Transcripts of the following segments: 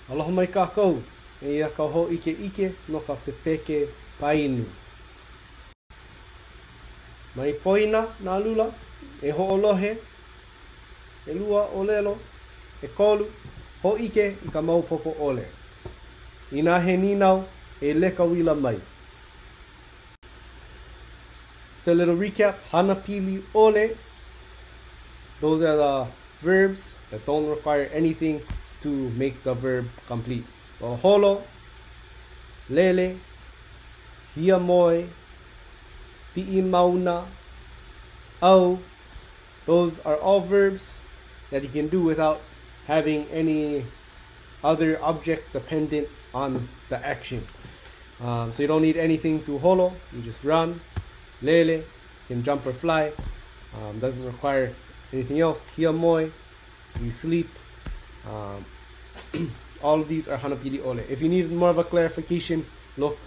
Aloha mai kākou, eia ka hōʻikeʻike no ka pepeke painu. Mai poina nā lula, e hoʻolohe, ʻelua ʻōlelo, ʻekolu, hōʻike i ka maopopo ʻole. Inā he nīnau, e leka uila mai. Just a little recap, hana pili ʻole. Those are the verbs that don't require anything to make the verb complete. So, holo, lele, hiamoe, pi'i mauna, ʻau. Those are all verbs that you can do without having any other object dependent on the action. Um, so you don't need anything to holo, you just run. Lele, can jump or fly, um, doesn't require anything else. Hiamoe, you sleep. Um, all of these are hana pili ʻole. If you need more of a clarification, look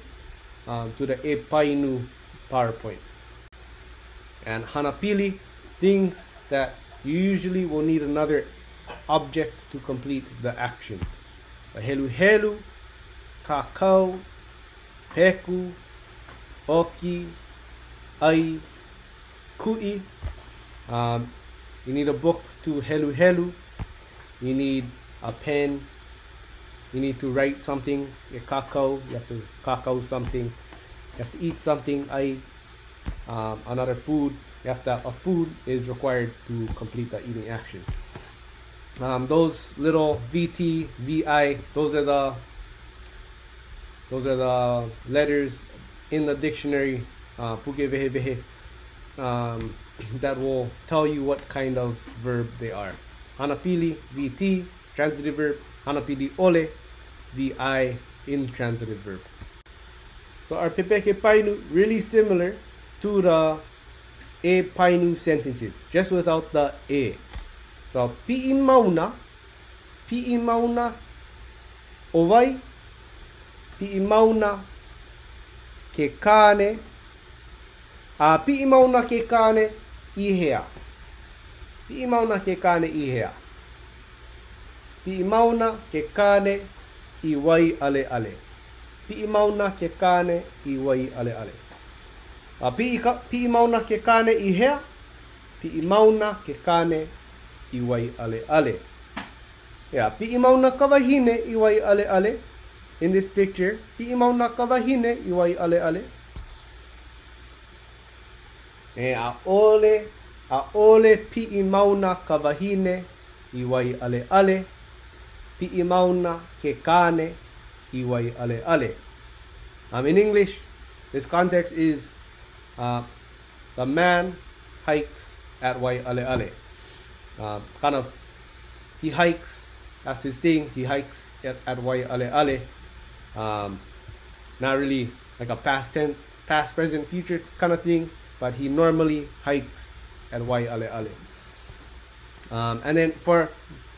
um, to the E Painu PowerPoint. And hana pili, things that you usually will need another object to complete the action. A heluhelu, kākau, peku, ʻoki, ʻai, kuʻi. Um, you need a book to heluhelu. You need a pen. You need to write something. You kākau. You have to kākau something. You have to eat something. ʻAi. Um, another food. You have to, a food is required to complete the eating action. Um, those little VT, VI, those are the those are the letters in the dictionary, uh, puke vehevehe, um, that will tell you what kind of verb they are. Hana pili, VT, transitive verb. Hana pili ʻole, VI, intransitive verb. So our pepeke painu really similar to the e painu sentences, just without the e. So pi'i mauna, pi'i mauna ʻo wai, pi'i mauna ke kāne, a pi'i mauna ke kāne i hea? Pi'i mauna ke kāne i hea? Pi'i mauna ke kāne i Waiʻaleʻale. Piʻi mauna ke kāne i Waiʻaleʻale. A piʻi ka, piʻi mauna ke kāne i hea? Piʻi mauna ke kāne i Waiʻaleʻale. Yeah, piʻi mauna ka wahine i Waiʻaleʻale. In this picture, piʻi mauna ka wahine i Waiʻaleʻale. E ʻaʻole, ʻaʻole piʻi mauna ka wahine i Waiʻaleʻale. Piʻi mauna ke kāne i Waiʻaleʻale. Um, in English, this context is uh, the man hikes at Waiʻaleʻale. Uh, kind of, he hikes, that's his thing, he hikes at, at Waiʻaleʻale. Um, not really like a past tense, past, present, future kind of thing, but he normally hikes at Waiʻaleʻale. Um, and then for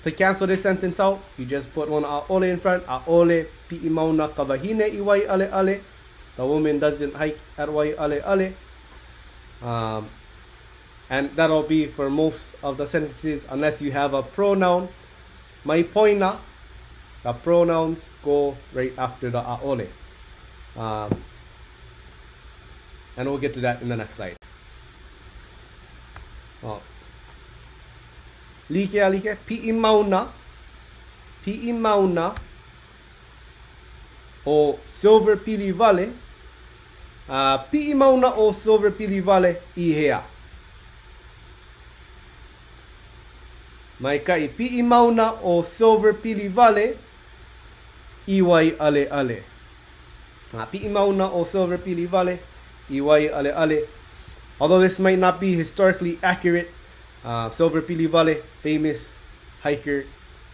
to cancel this sentence out, you just put one ʻaʻole in front. ʻAʻole piʻi mauna ka wahine i Waiʻaleʻale. The woman doesn't hike at Waiʻaleʻale. Um, and that'll be for most of the sentences unless you have a pronoun. Mai poina, the pronouns go right after the ʻaʻole. Um, and we'll get to that in the next slide. Oh. Like a like, piʻi mauna, piʻi mauna ʻo Silver Piliwale, a piʻi mauna ʻo Silver Piliwale i hea? Maikaʻi, piʻi mauna ʻo Silver Piliwale i Waiʻaleʻale. A piʻi mauna ʻo Silver Piliwale i Waiʻaleʻale. Although this might not be historically accurate, uh, Silver Piliwale, famous hiker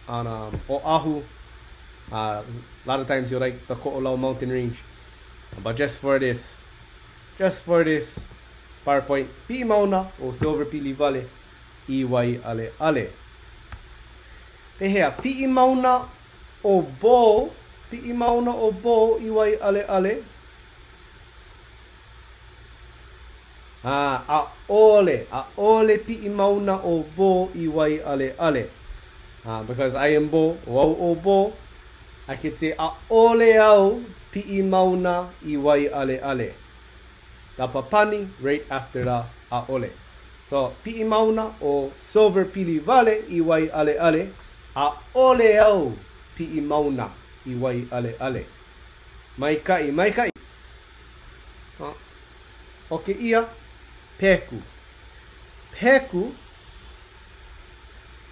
on um, Oahu. Uh, a lot of times he'll like the Ko'olau mountain range. But just for this, just for this PowerPoint, piʻi mauna ʻo Silver Piliwale i Waiʻaleʻale. Pehea, piʻi mauna ʻo Bo, piʻi mauna ʻo Bo i Waiʻaleʻale. A, ʻaʻole, ʻaʻole piʻi mauna ʻo Bo i Waiʻaleʻale. Uh, because I am Bo, ʻo au ʻo Bo. I could say ʻaʻole au piʻi mauna i Waiʻaleʻale. The papani right after the ʻaʻole. So, piʻi mauna o silver pili wale i Waiʻaleʻale, ʻaʻole au piʻi mauna i Waiʻaleʻale. Maikaʻi, maikaʻi. ʻO kēia, peku. Peku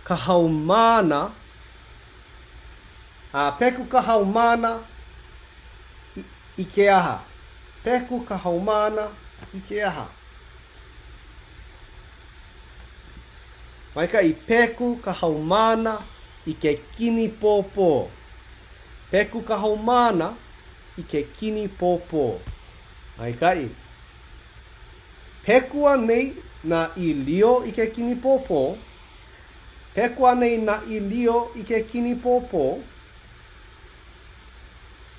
ka haumāna, a peku ka haumāna i, i ke aha? Peku ka haumāna i ke aha? Maikaʻi, peku ka haumāna i ke kinipōpō. Peku ka haumāna i ke kinipōpō. Maikaʻi. Peku anei nā ʻīlio i ke kinipōpō? Peku anei nā ʻīlio i ke kinipōpō?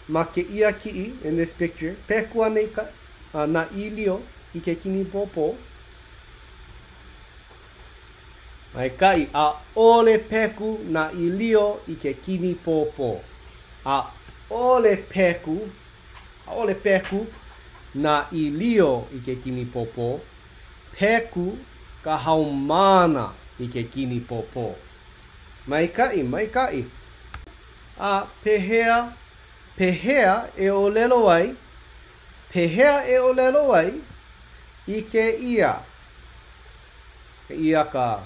Ma kēia kiʻi, in this picture, peku anei ka, uh, nā ʻīlio i ke kinipōpō? Maikaʻi, ʻaʻole peku nā ʻīlio i ke kinipōpō. ʻAʻole peku ʻAʻole peku nā ʻīlio i ke kinipōpō, peku ka haumāna i ke kinipōpō. Maikaʻi, maikaʻi. A pehea, pehea e ʻōlelo ai, pehea e ʻōlelo ai i kēia? Kēia ka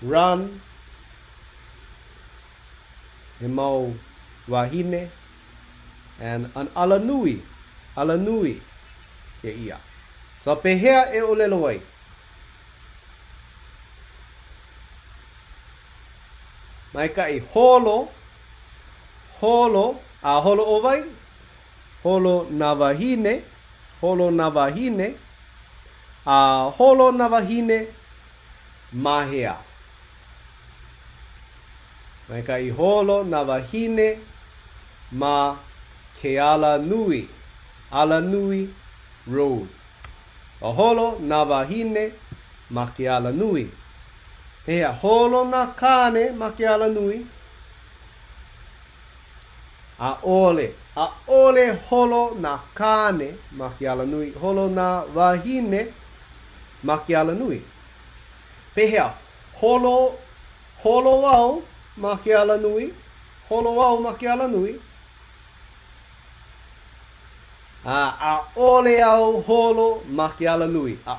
run, he mau wāhine, And an alanui, alanui kēia. So pehea e ʻōlelo ai? Maikaʻi, holo, holo, a holo ʻo wai? Holo nā wāhine, holo nā wāhine, a holo nā wāhine ma hea? Maikaʻi holo nā wāhine ma ke alanui, alanui road. A holo nā wāhine ma ke alanui. Pehea, holo nā kāne ma ke alanui? ʻAʻole. ʻAʻole holo nā kāne ma ke alanui. Holo nā wāhine ma ke alanui. Pehea, holo, holo au ma ke alanui? Holo au ma ke alanui? A, ʻaʻole au holo ma ke alanui. A,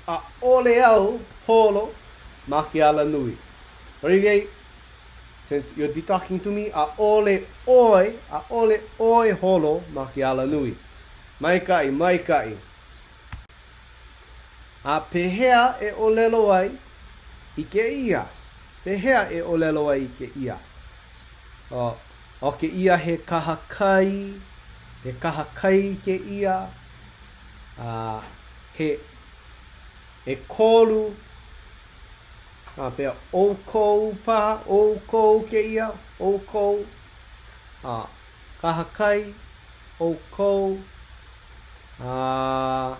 ʻaʻole au holo ma ke alanui. Alright guys, since you'd be talking to me, ʻaʻole ʻoe, ʻaʻole ʻoe holo ma ke alanui. Maikaʻi, maikaʻi. A pehea e ʻōlelo ai i kēia? Pehea e ʻōlelo ai i kēia? ʻO, ʻo kēia he kahakai, he kahakai kēia, a he ʻekolu, a pehea, ʻoukou paha, ʻoukou kēia, ʻoukou, a kahakai, ʻoukou, a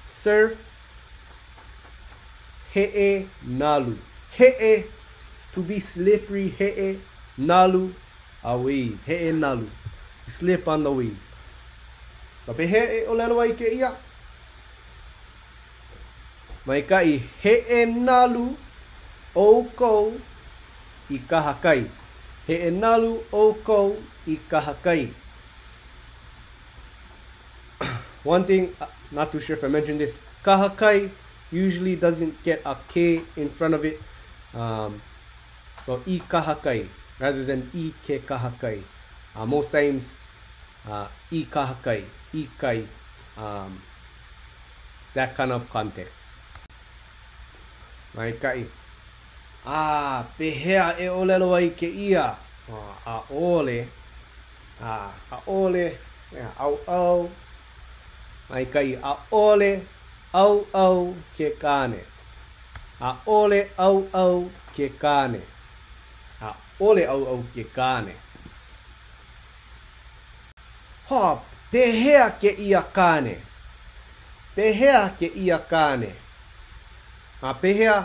surf, heʻe nalu. Heʻe, to be slippery, heʻe, nalu, a wave, heʻe nalu. Slip on the wave. So pehea e ʻōlelo ai kēia? Maikaʻi, heʻe nalu ʻoukou i kahakai. Heʻe nalu ʻoukou i kahakai. One thing, uh, not too sure if I mentioned this, kahakai usually doesn't get a K in front of it. Um, so i kahakai rather than i ke kahakai. Uh, most times, uh, i kahakai, i kai, um, that kind of context. Maikaʻi. A pehea e ʻōlelo ai kēia? ʻAʻole. A, ʻaʻole. ʻAuʻau. Maikaʻi. ʻAʻole ʻauʻau ke kāne. ʻAʻole ʻauʻau ke kāne. ʻAʻole ʻauʻau ke kāne. Ha, pehea kēia kāne? Pehea kēia kāne? A pehea,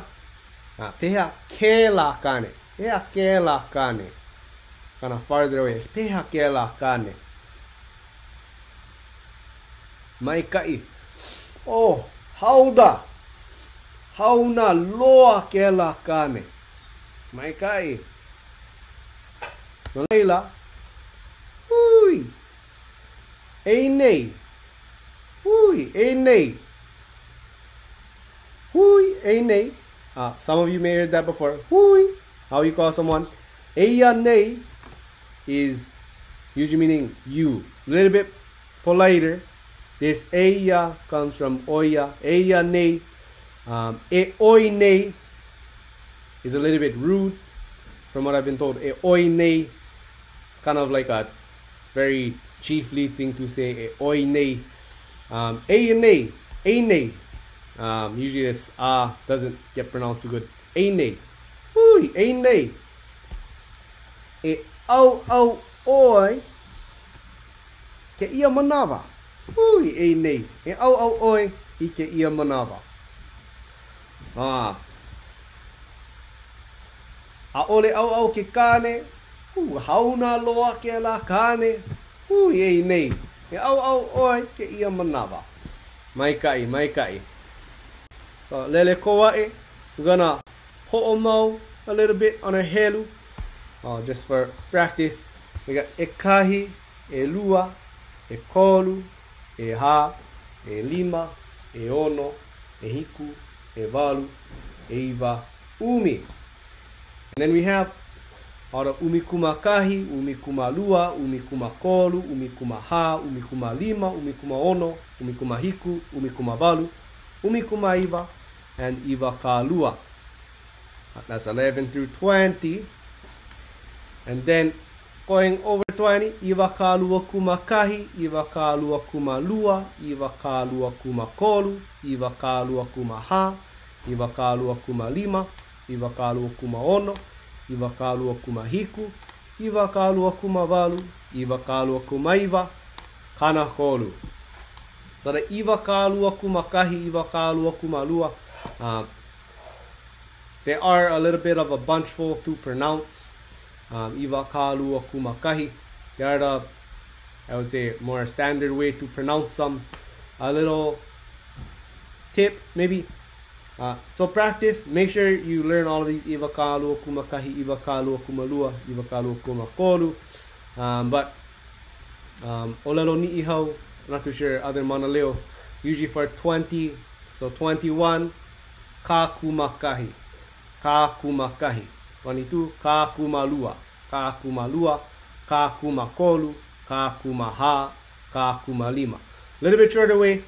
a pehea kēlā kāne? Pehea kēlā kāne? Kind of farther away. Peha kēlā kāne. Maikaʻi. Oh, hauna. Hauna loa kēlā kāne. Maikaʻi. No laila, hui, e nei. Hui, e nei. Hui, e nei. Some of you may have heard that before. Hui, how you call someone. Eia nei is usually meaning you. A little bit politer. This eia comes from oia. Eia nei. E oi nei is a little bit rude from what I've been told. E oi nei. It's kind of like a very chiefly thing to say. E oi nei. Eia nei. E nei. Usually this a doesn't get pronounced too good. E nei. Hui, e nei. E au au oi ke ia manawa. Hui, e nei. E au au oi i ke ia manawa. A ole au au ke kāne. Hu, hauna loa ke la kāne. Hui, e nei. E au au oi ke ia manawa. Maikaʻi, maikaʻi. So, lele koaʻe. We're gonna ho'omau a little bit on our helu. Just for practice. We got ekahi, elua, ekolu, eha, elima, eono, ehiku, ewalu, eiwa, umi. And then we have all the umikumakāhi, umikumalua, umikumakolu, umikumaha, umikumalima, umikumaono, umikumahiku, umikumawalu, umikumaiwa, and iwakalua. That's 11 through 20. And then going over 20, iwakalua kumakahi, iwakalua kumalua, iwakalua kumakolu, iwakalua kumaha, iwakalua kumalima, iwakalua kumaono, iwakalua kumahiku, iwakalua kumawalu, iwakalua kumaiwa, kanakolu. So the iwakalua kumakahi, iwakalua kumalua, they are a little bit of a bunchful to pronounce. Iwakalua kumakahi. They are the, I would say, more standard way to pronounce them. A little tip, maybe. So practice. Make sure you learn all of these. Iwakalua kumakahi, iwakalua kumalua, iwakalua kumakolu. But olelo ni'ihau, I'm not too sure other manaleo. Usually for 20, so 21, ka kumakahi, ka kumakahi. 22, ka kumalua, ka kumalua, ka kumakolu, ka kumaha, ka kumalima. A little bit shorter way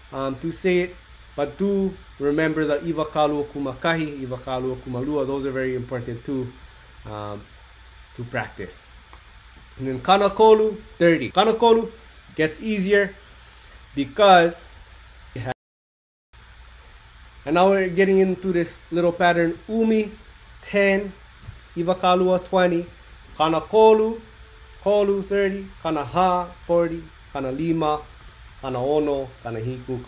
to say it, but do remember the iwakalua kumakahi, iwakalua kumalua. Those are very important too to practice. And then kanakolu, 30. Kanakolu gets easier because we have, and now we're getting into this little pattern. Umi, 10, iwakalua, 20, kanakolu, kolu, 30, kanaha, 40, kanalima, kanaono, kanahiku,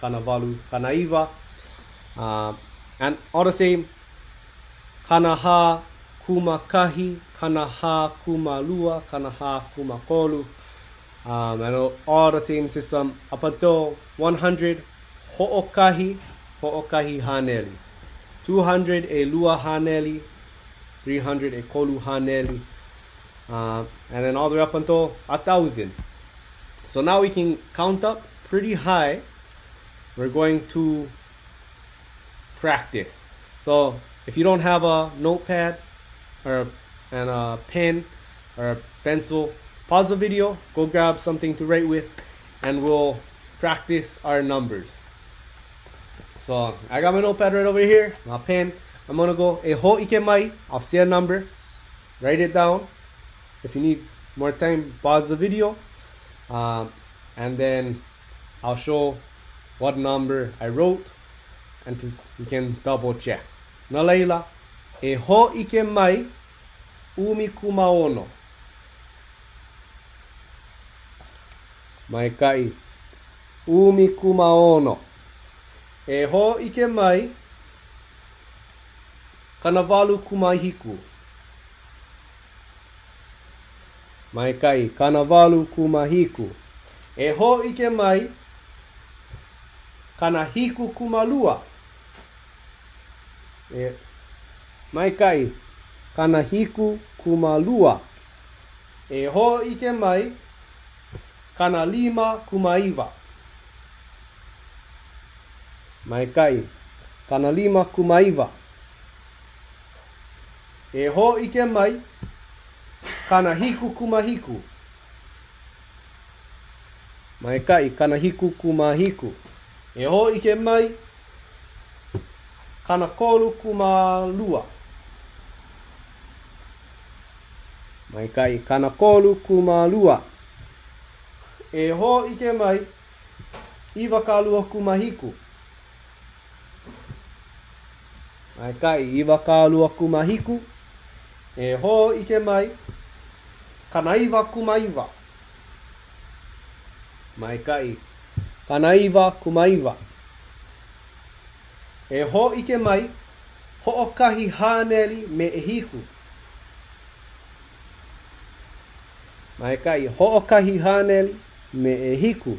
kanavalu, kanaiwa. And all the same, kanaha, kumakahi, kanaha, kumalua, kanaha, kumakolu. And all the same system up until 100, ho'okahi, ho'okahi haneli. 200 elua haneli, 300 ekolu haneli, and then all the way up until 1,000. So now we can count up pretty high. We're going to practice. So if you don't have a notepad or and a pen or a pencil, pause the video, go grab something to write with, and we'll practice our numbers. So I got my notepad right over here, my pen. I'm going to go e ho'ike mai. I'll see a number, write it down. If you need more time, pause the video, and then I'll show what number I wrote, and you can double check. No laila, e ho'ike mai umi kumaono. Maikai. Umi kumaono. E ho'ike mai kanavalu kumahiku. Maikaʻi, 80 kūmāhiku. E hōʻike mai, 70 kūmālua. E, maikaʻi, 70 kūmālua. E hōʻike mai, 50 kūmāiwa. Maikaʻi, 50 kūmāiwa. E hōʻike mai, 70 kūmāhiku. Maikaʻi, 70 kūmāhiku. E hōʻike mai, 30 kūmālua. Maikaʻi, 30 kūmālua. E hōʻike mai, 20 kūmāhiku. Maikaʻi, 20 kūmāhiku. E hōʻike mai, 90 kūmāiwa. Maikaʻi, 90 kūmāiwa. E hōʻike mai, 1 haneli me ʻehiku. Maikaʻi, 1 haneli me ʻehiku.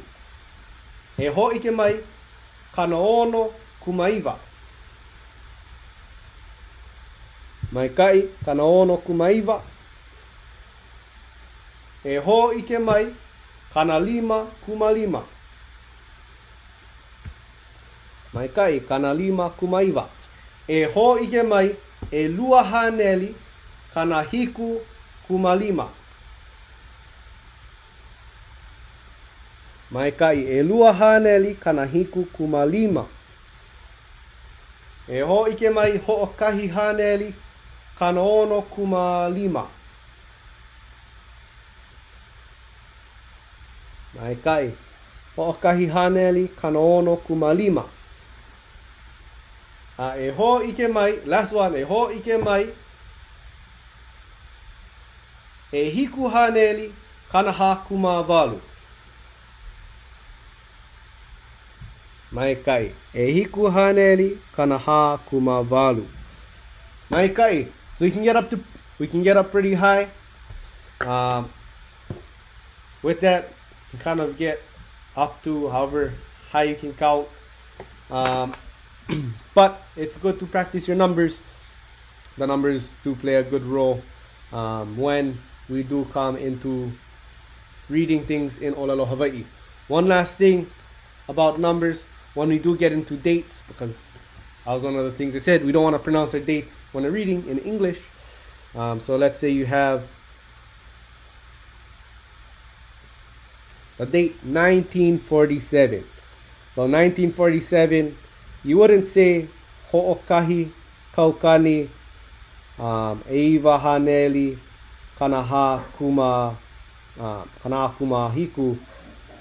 E hōʻike mai, 60 kūmāiwa. Maikaʻi, 60 kūmāiwa. E hōʻike mai, 50 kūmālima. Maikaʻi, 50 kūmāiwa. E hōʻike mai, 2 haneli 70 kūmālima. Maikaʻi, 2 haneli 70 kūmālima. E hōʻike mai, 1 haneli 60 kūmālima. Maikaʻi, 1 haneli 60 kūmālima. A e hōʻike mai, last one, e hōʻike mai, 7 haneli 40 kūmāwalu. Maikaʻi, 7 haneli 40 kūmāwalu. Maikaʻi. So you can get up to, we can get up pretty high. With that, you can kind of get up to however high you can count. But it's good to practice your numbers. The numbers do play a good role when we do come into reading things in ʻŌlelo Hawaiʻi. One last thing about numbers, when we do get into dates, because that was one of the things I said, we don't want to pronounce our dates when we're reading in English. So let's say you have the date 1947. So 1947, you wouldn't say ho'okahi kaukani, ʻeiwa haneli kanahā kuma, kanahā kūmāhiku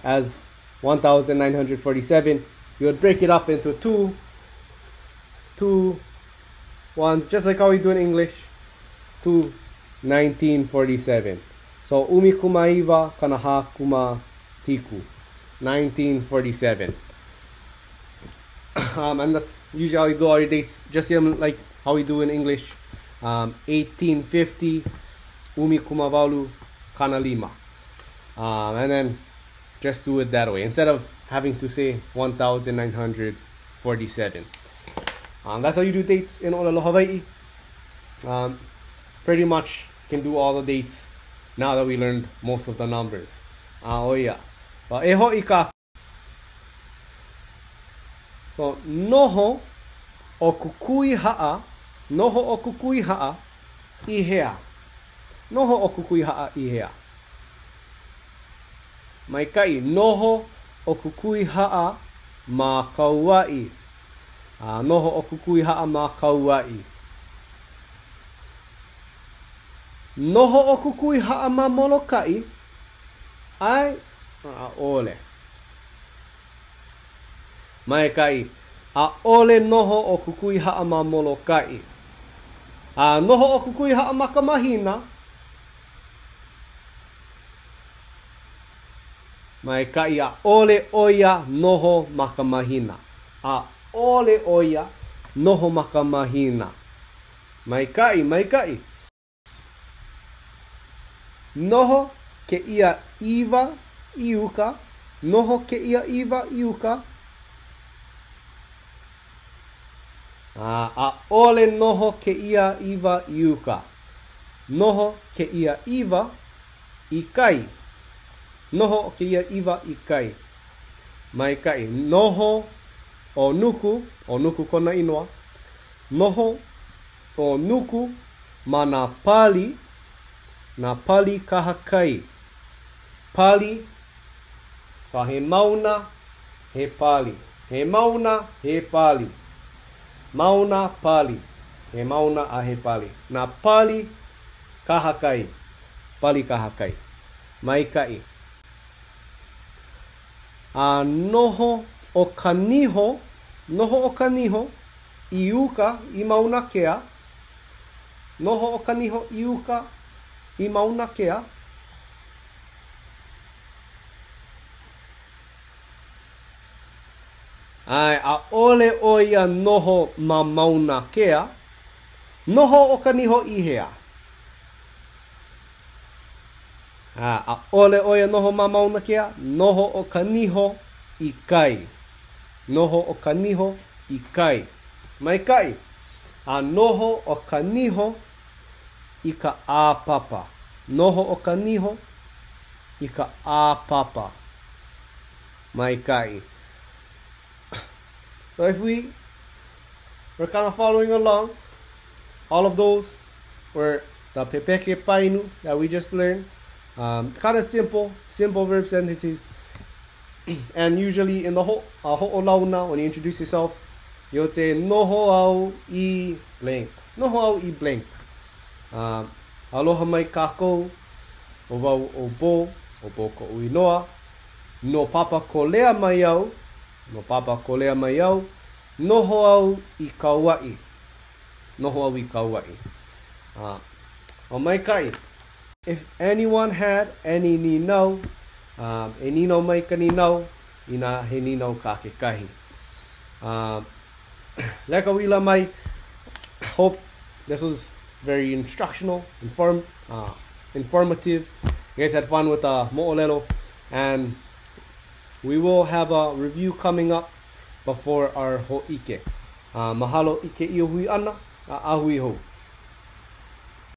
as 1947. You would break it up into two ones, just like how we do in English, to 1947. So umi kumaiwa kanaha kuma hiku, 1947. And that's usually how we do all your dates, just same like how we do in English. 1850, umi kumawalu kanalima. And then just do it that way instead of having to say 1947. That's how you do dates in ʻŌlelo Hawaiʻi. Pretty much can do all the dates now that we learned most of the numbers. Oh yeah. Well, e hoʻi kā. So, noho o Kukui Haʻa, noho o Kukui Haʻa i hea? Noho o Kukui Haʻa i hea? Maikaʻi, noho o Kukui Haʻa ma Kauaʻi. Noho o Kukui Haʻa ma Kauaʻi. Noho o Kukui Haʻa ma Molokaʻi? ʻAe, ʻaʻole. Maikaʻi, ʻaʻole noho o Kukui Haʻa ma Molokaʻi. A noho o Kukui Haʻa ma ka mahina? Maikaʻi, ʻaʻole ʻo ia noho ma ka mahina. ʻAʻole ʻo ia noho ma ka mahina. Maikaʻi, maikaʻi. Noho. kēia ʻiwa i uka? Noho kēia ʻiwa i uka? A, ʻaʻole noho kēia ʻiwa i uka. Noho kēia ʻiwa i kai. Noho kēia ʻiwa i kai. Maikaʻi. Noho ʻo Nuku, ʻo Nuku kona inoa. Noho ʻo Nuku ma nā pali, nā pali kahakai. Pali, so he mauna, he pali. He mauna, he pali. Mauna, pali. He mauna a he pali. Nā pali kahakai. Pali kahakai. Maikaʻi. A noho ʻo Kaniho, noho ʻo Kaniho i uka i Maunakea. Noho ʻo Kaniho i uka i Maunakea. ʻAe, ʻaʻole ʻo ia noho ma Maunakea. Noho ʻo Kaniho i hea? A, ʻaʻole ʻo ia noho ma Maunakea, noho ʻo Kaniho i kai. Noho ʻo Kaniho i kai. Maikaʻi. A noho ʻo Kaniho i ka ʻāpapa. Noho ʻo Kaniho i ka ʻāpapa. Maikaʻi. So if we were kind of following along, all of those were the pepeke painu that we just learned. Um, kind of simple, simple verb sentences. And usually in the ho, uh, ho'olauna, when you introduce yourself, you'll say noho au i blank. Noho au i blank. Um, aloha mai kākou, ʻo wau ʻo Bo, ʻo Bo koʻu inoa. No Papakolea mai au, no Papakolea mai au, noho au i Kauaʻi. Noho au i Kauaʻi. Uh, o maikaʻi. If anyone had any nīnau, um, e nīnau mai ka nīnau, inā he nīnau kā kekahi. Um, leka uila mai, hope this was very instructional, inform, uh, informative. You guys had fun with the mo'olelo, and we will have a review coming up before our hō'ike. Uh, mahalo i kēia hui ʻana, a a hui hou.